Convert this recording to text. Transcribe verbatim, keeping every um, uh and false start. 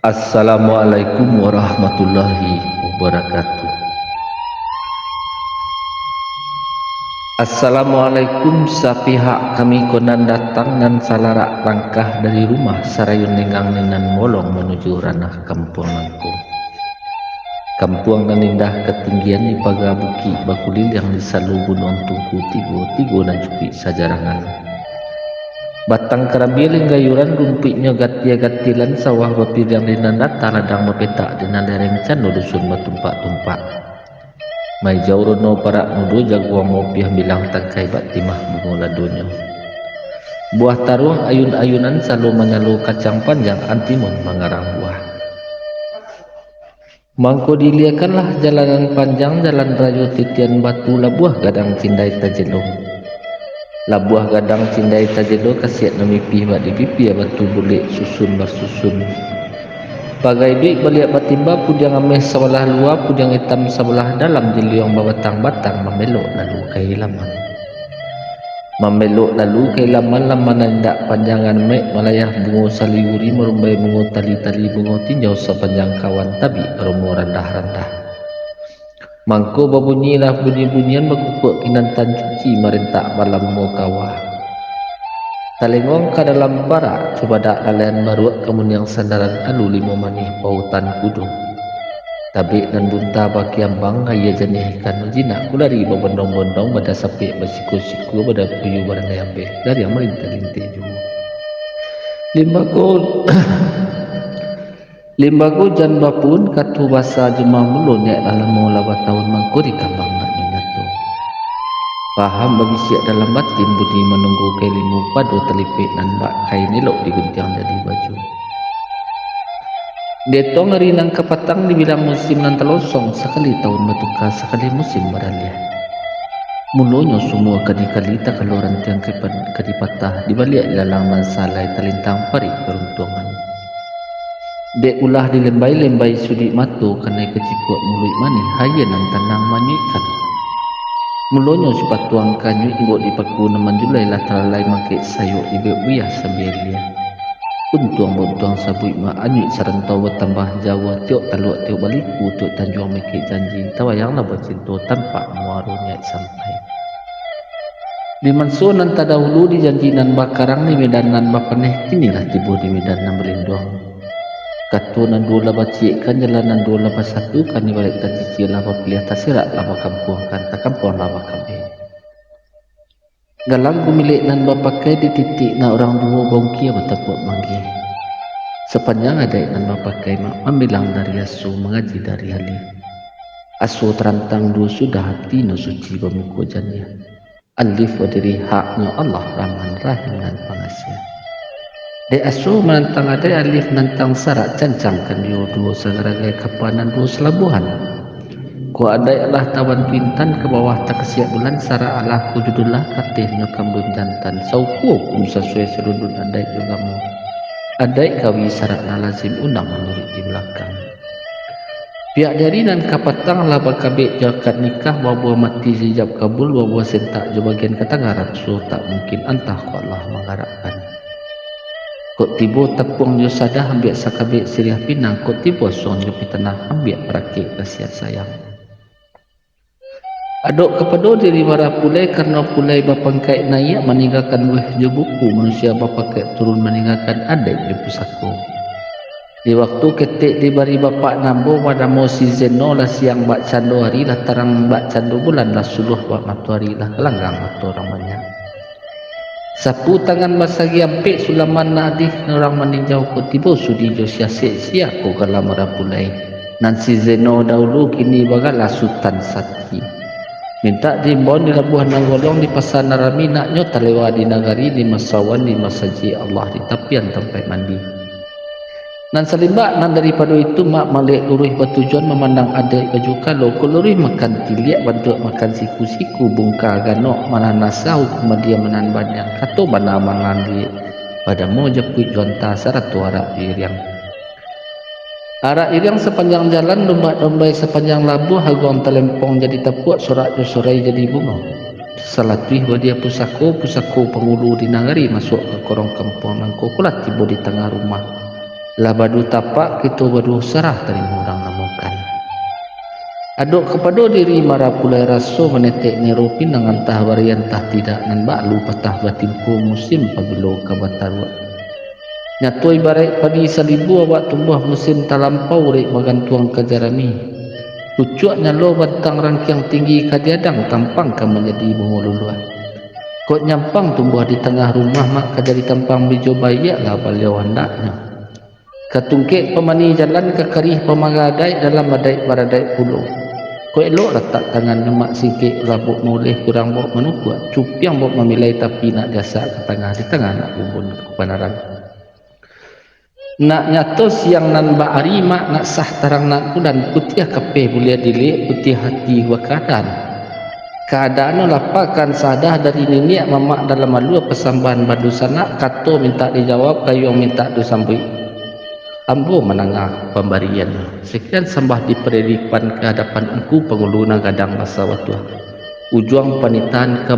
Assalamualaikum warahmatullahi wabarakatuh. Assalamualaikum sapihak kami ko nan datang nan salarak langkah dari rumah sarayo nenggang nan molong manuju ranah kampuang nangko. Kampuang nan indah katinggian di paga bukik bakuliliang di salo gunuang tungku tigo-tigo nan cukuik sajarangan. Batang karambia linggayuran rumpuiknyo gatia-gatilan sawah bapiriang di nan data ladang bapetak di nan lereng cando dusun batumpak-tumpak. Maijau rono parak mudo jaguang mopiah bilang tangkai bak timah bungo ladonyo. Buah taruang ayun-ayunan salo manyalo kacang panjang antimun mangarang buah. Mangko diliakanlah jalan nan panjang, jalan rayo titian batu labuah gadang cindai tajelo. Labuah gadang cindai tajelo kasiak nan mipih bak dipipia batu bulek susun basusun. Pagai duik baliak batimba, pudiang ameh sabalah lua, pudiang itam sabalah dalam, jiliuang babatang-batang, mamelok lalu ka ilaman. Mamelok lalu ka ilaman, laman nan indak panjangan mek, malayah bungo saliwuri, marumbai bungo tali-tali, bungo tinjau sapanjang kawan, tabik barumo randah-randah. Mangko babunyilah bunyi-bunyian, bakukuak kinantan cuci, marentak malam bungo kawa. Talengong ka dalam parak, cubadak lalaian baruak, kamuniang sandaran alu limo manih, pautan kudo. Tabik nan bunta bakiambang, aia janiah ikan, jinak kulari babondong-bondong, bada sapek basiku-siku, bada puyuh baranai ambeh, dari yang malinteh-linteh juo. Limbago, limbago jan bapuun, kato basa jumah mulo, nyaik lah lamo lah batahun, mangko dikambang nak nyo nyato. Paham babisiak dalam batin, budi manunggu ka ilimu, pado talipek nan bak kain, elok diguntiang jadi baju. Dietong ari nan kapatang, dibilang musim nan talosong, sakali tahun batuka, sakali musim baraliah. Mulonyo sumua ka dikali, takalo rantiang ka pan-, ka dipatah, dibaliak ilalang nan salai, talintang parik karuntuangan. Dek ulah dilembai-lembai suduik mato, kanai kacikuak muluik manih, aia nan tanang manyuikkan. Mulonyo sipatuang ka anyuik, imbok dipaku nan manjulai, lah talalai mangkek sayok, ibek buyah sambia liah. Untuang bauntuang sabuik mak, anyuik sarantau batambah jauah, tiok taluak tiok baliku, tiok tanjuang mangkek janji, tabayanglah bacinto, tampak muaro nyaik sampai. Di manso nan tadahulu, di janji nan bakarang, di medan nan bapaneh, kinilah tibo di medan nan balinduang. Kato nan duo lah baciyekkan, jalan nan duo lah basatukan, di baliak tacicia lah bapiliah, taserak lah bakampuangkan, takampuang lah bakabek. Galang kumilek nan bapakai, di titik nan urang duo baungkia, batapuak manggih. Sapanjang adaik nan bapakai, mak, mambilang dari aso, mangaji dari alif. Aso tarantang duo sudah, ati nan suci bamuko janiah. Alif badiri haknyo Allah, Rahman Rahim nan pangasiah. Dek aso manantang adaik, alif nantang sarak, cancangkan juo duo sagaragai kapa nan duo salabuahan. Kok adaik lah tabantu intan, ka bawah takasiak bulan, sarak alah ko judullah, katehnyo kambun jantan, sauko hukum sasuai, sarundun adaik jo agamo. Adaik kawi sarak nan lazim, undang manuruik di balakang. Pihak jari nan kapatang lah bakabek jo akad nikah, babuah mati jo ijab kabul, babuah sentak jo bagian katangah, raso tak mungkin, antah kok Allah manggarapkan. Kok tibo tapuang jo sadah, ambiak sakabek siriah pinang, kok tibo asuang jo pitanah, ambiak parakek kasiah sayang. Adok kapado diri marapulai, karano pulai bapangkaik naiak, maninggakan weh jo buku, manusia bapangkaik turun, maninggakan adaik jo pusako. Di waktu ketek dibari bapak nan ambo, banamo si Zeno, lah siang bak cando ari, lah tarang bak cando bulan, lah suluah bak matoari, lah galanggang mato urang banyak. Sapu tangan basagi ampek, sulaman nan adih nan urang maninjau, kok tibo sudi jo siasek, sia kok gala marapulai. Nan si Zeno dahulu, kini bagala Sutan Sati. Mintak diimbau di labuah nan golong, di pasa nan rami, naknyo talewa di nagari, di masauan, di masajik Allah, di tapian tampaik mandi. Nan salimbak nan daripado itu, mak, malek luruih batujuan, mamandang adaik baju kalo, kok luruih makan tiliak, bantuak makan siku-siku, bungka ganok, mananasa hukum adia, manan baniang, kato bana manan liek, badamo japuik juanta, sarato arak jo iriang. Arak iriang sapanjang jalan, lumbak dombai sapanjang labuah, aguang talempong jadi tapuak, sorak jo sorai jadi bungo. Salatuih badia pusako, pusako pangulu di nagari, masuak ka korong kampuang nangko, kok lah tibo di tangah rumah. Lah baduo tapak kito baduo sarah tarimo urang namokan. Adok kapado diri marapulai raso manetek niro pinang antah bari antah tidak nan baklu patah batimpo musim pabilo ka bataruak. Nyato ibaraik padi salibu awak tumbuah musim talampau rek bagantuang ka jarami. Pucuak nyalo bantang rangkiang tinggi ka diadang tampang ka manjadi bungo luluah. Kok nyampang tumbuah di tangah rumah mak ka jadi tampang bijo baiaklah baliau andaknyo. Ka tungkek pamani jalan ka karih pamagadaik dalam adaik baradaik pulo. Kok elok latak tangannyo mak singkek labok mauleh kurang bok manukuak, cupiang bok mamilai tapi nak jasak ka tangah di tangah nak bumbun kabanaran. Nak nyato siang nan ba-ari mak nak sah tarang nak bulan putiah kapeh buliah dilik putiah hati wakadaan. Kaadaan no lapakan sadah dari niniak mamak dalam alua pasambahan badusanak kato mintak dijawab kayuang mintak disambuik. Ambo manangah pambarian. Sekian sambah diperilikan ka hadapan Angku Pangulu nan gadang basa watuah. Ujuang panitahan ka